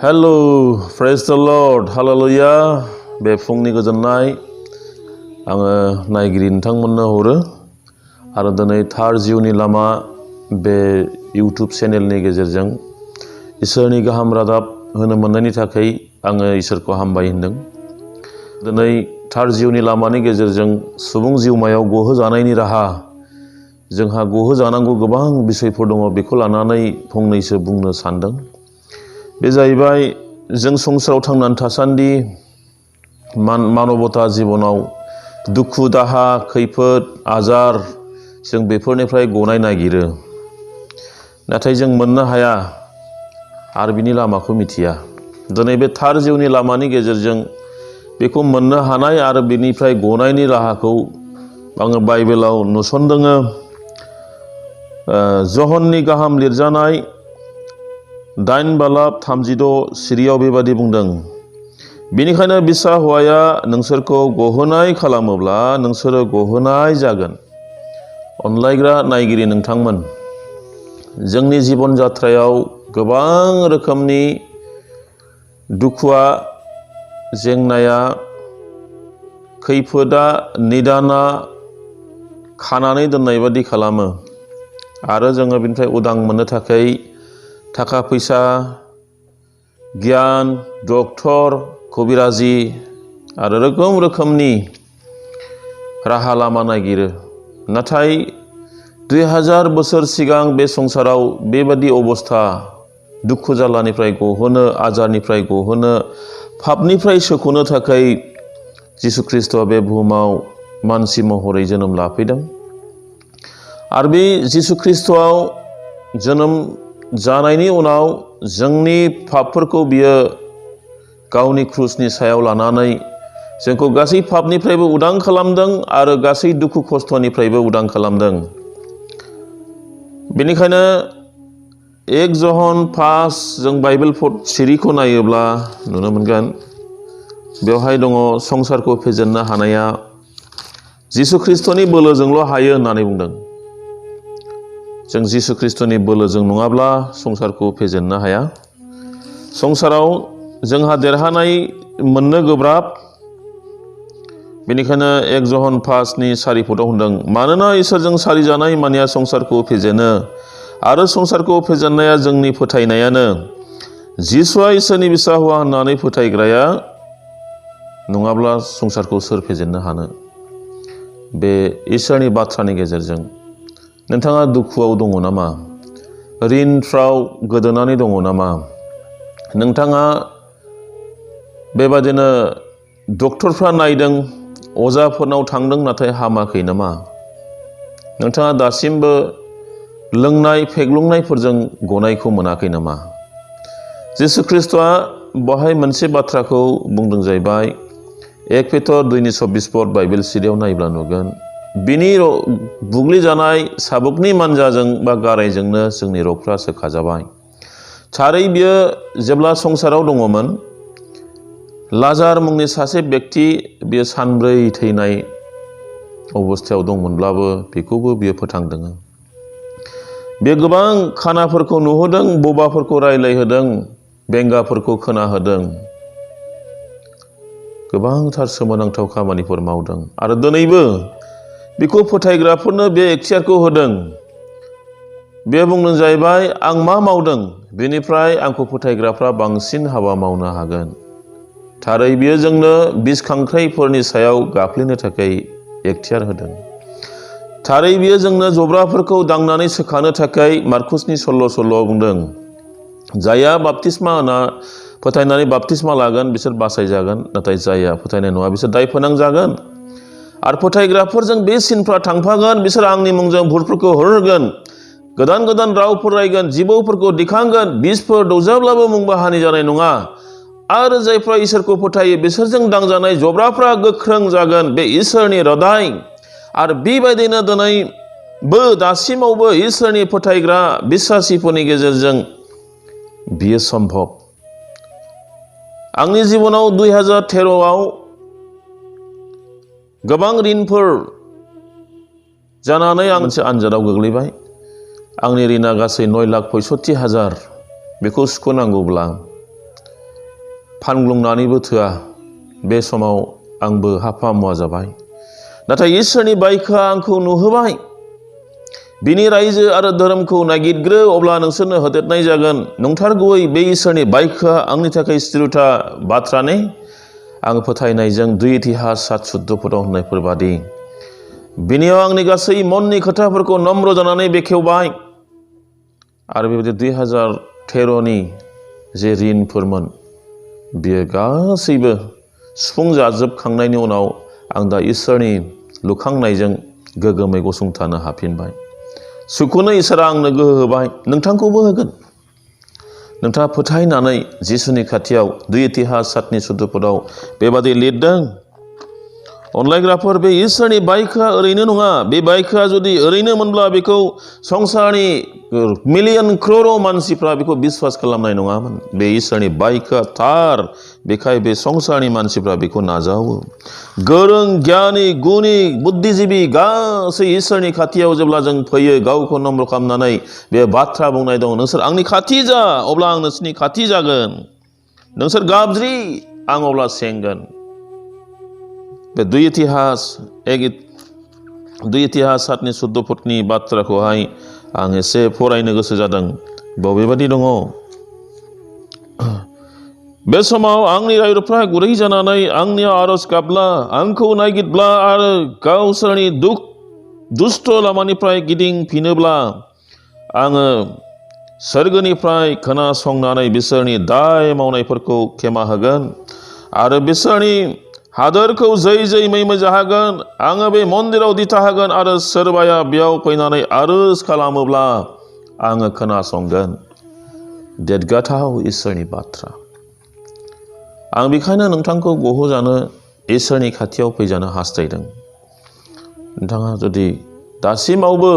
Hello praise द lord hallelujah बे फुंनि गोजोननाय आङो नायगिरि नोंथांमोननो हरो आरो दिनै थार जिउनि लामा बे इउट्युब चेनेलनि गेजेरजों इसोरनि गाहाम रादाब होनो मोननायनि थाखाय आङो इसोरखौ हामबाय होनदों। दिनै थार जिउनि लामानि गेजेरजों सुबुं जिउमायाव गहोजानायनि राहा जोंहा गहोजानांगौ गोबां बिसयफोर दङ, बेखौ लानानै फंनैसो बुंनो सानदों। बे जाहैबाय जों संसाराव थांनानै थासान्दि मानबता जिबनाव दुखु दाहा खैफोद आजार जों बेफोरनिफ्राय गनाय नागिरो, नाथाय जों मोननो हाया आरो बिनि लामाखौ मिथिया। दिनै बे थार जिउनि लामानि गेजेरजों बेखौ मोननो हानाय आरो बिनिफ्राय गनायनि राहाखौ आङो बाइबेलाव नुसनदोङो। जहननि गाहाम लिरजानाय 8:36 सिरियाव बेबादि बुंदों, बेनिखायनो बिसा हौवाया नोंसोरखौ गहोनाय खालामोब्ला नोंसोरो गहोनाय जागोन। अनलायग्रा नायगिरि नोंथांमोन, जोंनि जिबन जात्रायाव गोबां रोखोमनि दुखुआ, जेंनाया, खैफोदा, निदाना खानानै दोननाय बादि खालामो आरो जोङो बेनिफ्राय उदां मोननो थाखाय थाखा फैसा, गियान, डक्टर, कबिराजी आरो रोखोम रोखोमनि राहा लामा नागिरो। नाथाय 2000 बोसोर सिगां बे संसाराव बेबादि अबस्था, दुखु जारलानिफ्राय गहोनो, आजारनिफ्राय गहोनो, पापनिफ्राय सोख'नो थाखाय जिसु ख्रीष्टआ बे बुहुमाव मानसि महरै जोनोम लाफैदों। आरो बे जिसु ख्रीष्टआव जोनोम जानायनि उनाव जोंनि पापफोरखौ बियो गावनि क्रुसनि सायाव लानानै जोंखौ गासै पापनिफ्रायबो उदां खालामदों आरो गासै दुखु खस्थ'निफ्रायबो उदां खालामदों। बेनिखायनो 1 जहन 5 जों बाइबेल सिरिखौ नायोब्ला नुनो मोनगोन, बेवहाय दङ संसारखौ फेजेननो हानाया जिसु ख्रीष्टनि बोलोजोंल' हायो होननानै बुंदों। जों जिसु ख्रीष्टनि बोलोजों नङाब्ला संसारखौ फेजेननो हाया। संसाराव जोंहा देरहानाय मोननो गोब्राब। बेनिखायनो 1 जहन 5:4 होनदों, मानोना इसोरजों सारिजानाय मानिया संसारखौ फेजेनो आरो संसारखौ फेजेननाया जोंनि फोथायनायानो। जिसुआ इसोरनि बिसा हौवा होननानै फोथायग्राया नङाब्ला संसारखौ सोर फेजेननो हानो? बे इसोरनि बाथ्रानि गेजेरजों नोंथाङा दुखुआव दङ नामा? ऋणफ्राव गोदोनानै दङ नामा? नोंथाङा बेबादिनो डक्टरफ्रा नायदों, अजाफोरनाव थांदों, नाथाय हामाखै नामा? नोंथाङा दासिमबो लोंनाय फेग्लुंनायफोरजों गनायखौ मोनाखै नामा? जिसु ख्रीष्टआ बहाय मोनसे बाथ्राखौ बुंदों जाहैबाय, 1 पेटर 2:24 बाइबेल सिरियाव नायब्ला नुगोन, बिनि बुग्लिजानाय साबुकनि मानजाजों बा गारायजोंनो जोंनि रगफ्रा सोखाजाबाय। थारै बियो जेब्ला संसाराव दङमोन, लाजार मुंनि सासे व्यक्ति, बियो सानब्रै थैनाय अबस्थायाव दंमोनब्लाबो बेखौबो बियो फोथांदों। बे गोबां खानाफोरखौ नुहोदों, बोबाफोरखौ रायलायहोदों, बेंगाफोरखौ खोनाहोदों, गोबांथार सोमोनांथाव खामानिफोर मावदों आरो दिनैबो बेखौ फोथायग्राफोरनो बे एखथियारखौ होदों। बे बुंदों जाहैबाय, आं मा मावदों बेनिफ्राय आंखौ फोथायग्राफ्रा बांसिन हाबा मावनो हागोन। थारै बियो जोंनो बिस खांख्राइफोरनि सायाव गाफ्लेनो थाखाय एखथियार होदों। थारै बियो जोंनो जब्राफोरखौ दांनानै सोखानो थाखाय मार्कुसनि 16 बुंदों, जायहा बाप्तिस्मा होना फोथायनानै बाप्तिस्मा लागोन बिसोर बासायजागोन, नाथाय जायहा फोथायनाय नङा बिसोर दाय फोनांजागोन। आरो फोथायग्राफोरजों बे सिनफ्रा थांफागोन, बिसोर आंनि मुंजों भुतफोरखौ होरगोन, गोदान गोदान रावफोर रायगोन, जिबौफोरखौ दिखांगोन, बिसफोर दौजाब्लाबो मुंबा हानि जानाय नङा। आरो जायफ्रा इसोरखौ फोथायो बिसोरजों दांजानाय जब्राफ्रा गोख्रों जागोन। बे इसोरनि रादाय। आरो बेबायदिनो दिनैबो दासिमावबो इसोरनि फोथायग्रा बिश्वासिफोरनि गेजेरजों बियो सम्भब। आंनि जिबनाव 2013आव गोबां ऋणफोर जानानै आं मोनसे आनजादाव गोग्लैबाय। आंनि ऋणा गासै 9,65,000। बेखौ सुख'नांगौब्ला फानग्लुंनानैबो थोआ। बे समाव आंबो हाफा मुवा जाबाय। नाथाय इसोरनि बायखोआ आंखौ नुहोबाय। बिनि रायजो आरो धोरोमखौ नागिरग्रो, अब्ला नोंसोरनो होदेरनाय जागोन। नंथारगौयै बे इसोरनि बायखोआ आंनि थाखाय स्थिरथा बाथ्राने। आं फोथायनायजों 2 इतिहास 7:14 होननायफोर बादि बिनियाव आंनि गासै मननि खोथाफोरखौ नम्र जानानै बेखेवबाय। आरो बेबायदि 2013नि जे ऋणफोरमोन बियो गासैबो सुफुंजाजोबखांनायनि उनाव आं दा इसोरनि लुखांनायजों गोगोमै गसंथानो हाफिनबाय। सुखुनो इसोरा आंनो गोहो होबाय, नोंथांखौबो होगोन। नोंथाङा फोथायनानै जिसुनि खाथियाव 2 इतिहास 7:14 बेबादि लिरदों। अनलायग्राफोर, बे इसोरनि बायखोआ ओरैनो नङा। बे बायखोआ जुदि ओरैनो मोनब्ला बेखौ संसारनि मिलियन क्रर मानसिफ्रा बेखौ बिश्वास खालामनाय नङामोन। बे इसोरनि बायखोआ थार, बेखाय बे संसारनि मानसिफ्रा बेखौ नाजावो। गोरों, गियानि, गुनि, बुद्धिजीबि गासै इसोरनि खाथियाव जेब्ला जों फैयो, गावखौ नम्र खालामनानै बे बाथ्रा बुंनाय दं, नोंसोर आंनि खाथि जा, अब्ला आं नोंसोरनि खाथि जागोन। नोंसोर गाबज्रि, आं अब्ला सेंगोन। बे 2 इतिहास 7:14 बाथ्राखौहाय आं एसे फरायनो गोसो जादों। बबेबादि दङ, बे समाव आंनि रायजोफ्रा गुरै जानानै आंनियाव आरज गाबब्ला, आंखौ नागिरब्ला आरो गावसोरनि दुष्ट लामानिफ्राय गिदिंफिनोब्ला, आङो सोरगोनिफ्राय खोनासंनानै बिसोरनि दाय मावनायफोरखौ खेमा होगोन आरो बिसोरनि हादोरखौ जै मैमै जाहोगोन। आङो बे मन्दिराव दिथा होगोन आरो सोरबाया बेयाव फैनानै आरज खालामोब्ला आङो खोनासंगोन। देरगाथाव इसोरनि बाथ्रा। आं बेखायनो नोंथांखौ गहोजानो इसोरनि खाथियाव फैजानो हास्थायदों। नोंथाङा जुदि दासिमावबो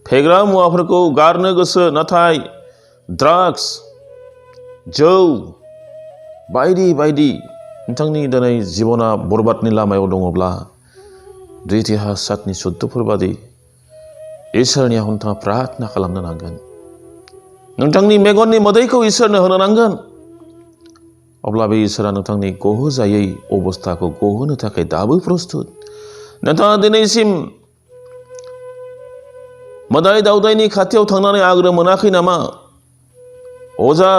फेग्रा मुवाफोरखौ गारनो गोसो, नाथाय ड्राग्स, जौ बायदि बायदि नोंथांनि दिनै जिबना बरबादनि लामायाव दङब्ला, 2 इतिहास 7:14 बादि इसोरनियाव नोंथाङा प्रार्थना खालामनो नांगोन। नोंथांनि मेगननि मोदैखौ इसोरनो होनो नांगोन। अब्ला बे इसोरा नोंथांनि गहोजायै अबस्थाखौ गहोनो थाखाय दाबो प्रस्तुत। नोंथाङा दिनैसिम मोदाय दावदायनि खाथियाव थांनानै आग्रो मोनाखै नामा? अजा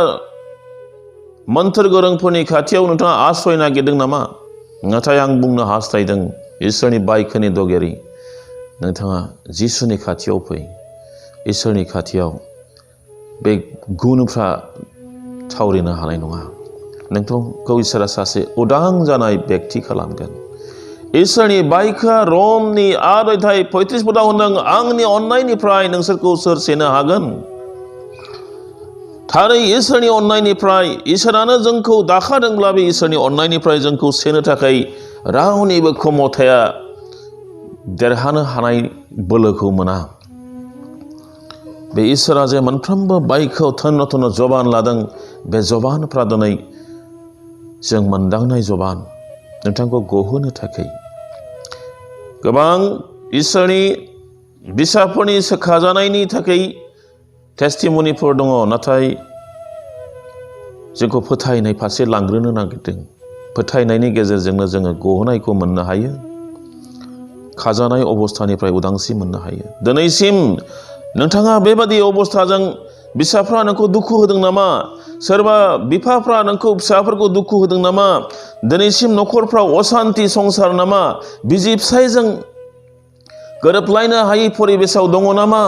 मोन्थोर गोरोंफोरनि खाथियाव नोंथाङा आश्रय नागिरदों नामा? नाथाय आं बुंनो हास्थायदों, इसोरनि बायखोनि दगेरि, नोंथाङा जिसुनि खाथियाव फै। इसोरनि खाथियाव बे गुनफ्रा थावरिनो हानाय नङा। नोंथांखौ इसोरा सासे उदां जानाय बेक्ति खालामगोन। इसोरनि बायखोआ रमनि 8:35 होनदों, आंनि अननायनिफ्राय नोंसोरखौ सोर सेनो हागोन? थारै इसोरनि अननायनिफ्राय, इसोरानो जोंखौ दाखादोंब्ला बे इसोरनि अननायनिफ्राय जोंखौ सेनो थाखाय रावनिबो खमथाया देरहानो हानाय बोलोखौ मोना। बे इसोरा जे मोनफ्रोमबो बायखोआव थोन थोन जबान लादों, बे जबानफ्रा दिनै जों मोनदांनाय जबान, नोंथांखौ गहोनो थाखाय। गोबां इसोरनि बिसाफोरनि सोखाजानायनि थाखाय टेस्टिमनिफोर दङ, नाथाय जोंखौ फोथायनाय फारसे लांग्रोनो नागिरदों। फोथायनायनि गेजेरजोंनो जोङो गहोनायखौ मोननो हायो, खाजानाय अबस्थानिफ्राय उदांस्रि मोननो हायो। दिनैसिम नोंथाङा बेबादि अबस्थाजों बिसाफ्रा नोंखौ दुखु होदों नामा? सोरबा बिफाफ्रा नोंखौ फिसाफोरखौ दुखु होदों नामा? दिनैसिम न'खरफ्राव असान्ति संसार नामा? बिसि फिसायजों गोरोबलायनो हायै परिबेसाव दङ नामा?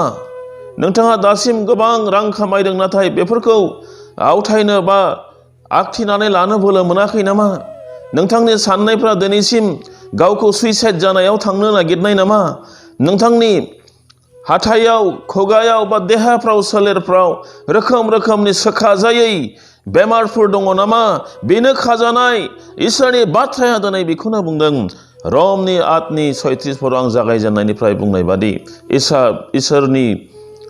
नोंथाङा दासिम गोबां रां खामायदों, नाथाय बेफोरखौ आवथायनो बा आखिनानै लानो बोलो मोनाखै नामा? नोंथांनि साननायफ्रा दिनैसिम गावखौ सुइसाइड जानायाव थांनो नागिरनाय नामा? नोंथांनि हाथायाव, खुगायाव बा देहाफ्राव, सोलेरफ्राव रोखोम रोखोमनि सोखाजायै बेमारफोर दङ नामा? बेनो खाजानाय। इसोरनि बाथ्राया दिनै बेखौनो बुंदों। रमनि 8:36 आं जागायजेननायनिफ्राय बुंनाय बादि, इसोरनि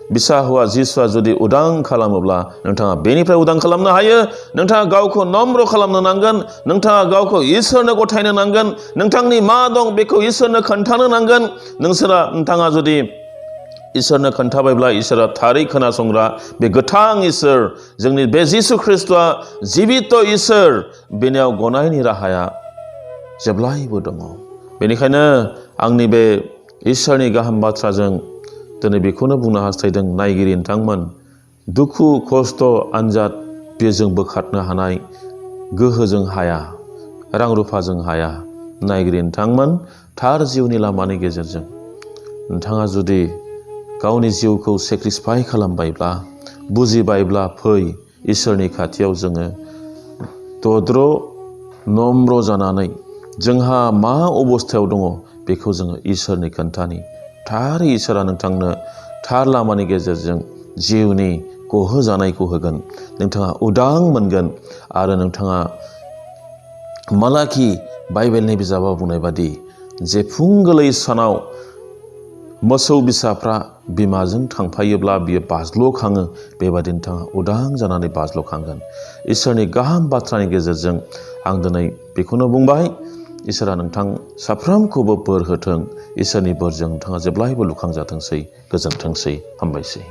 बिसा हौवा जिसुआ जुदि उदां खालामोब्ला नोंथाङा बेनिफ्राय उदां खालामनो हायो। नोंथाङा गावखौ नम्र खालामनो नांगोन। नोंथाङा गावखौ इसोरनो गथायनो नांगोन। नोंथांनि मा दं बेखौ इसोरनो खोन्थानो नांगोन। नोंथाङा जुदि इसोरनो खोन्थाबायब्ला इसोरा थारै खोनासंग्रा बे गोथां इसोर जोंनि बे जिसु ख्रिस्ट'आ जिबित' इसोर बेनियाव गनायनि राहाया जेब्लायबो दङ। बेनिखायनो आंनि बे इसोरनि गाहाम बाथ्राजों दिनै बेखौनो बुंनो हास्थायदों, नायगिरि नोंथांमोन, दुखु खस्थ' आनजाद बे जों बोखारनो हानाय गोहोजों हाया, रां रुफाजों हाया। नायगिरि नोंथांमोन, थार जिउनि लामानि गेजेरजों नोंथाङा जुदि गावनि जिउखौ सेक्रिफाइस खालामबायब्ला, बुजिबायब्ला, फै इसोरनि खाथियाव जोङो दद्र नम्र जानानै जोंहा मा अबस्थायाव दङ बेखौ जोङो इसोरनि खोन्थानि। थारै इसोरा नोंथांनो थार लामानि गेजेरजों जिउनि गहोजानायखौ होगोन। नोंथाङा उदां मोनगोन आरो नोंथाङा मालाखि बाइबेलनि बिजाबाव बुंनाय बादि जे फुंगोलै सानाव मोसौ बिसाफ्रा बिमाजों थांफायोब्ला बियो बाज्ल'खाङो, बेबादि नोंथाङा उदां जानानै बाज्ल'खांगोन। इसोरनि गाहाम बाथ्रानि गेजेरजों आं दिनै बेखौनो बुंबाय, इसोरा नोंथां साफ्रोमखौबो बोर होथों। इसोरनि बोरजों नोंथाङा जेब्लायबो लुखांजाथोंसै, गोजोनथोंसै, हामबायसै।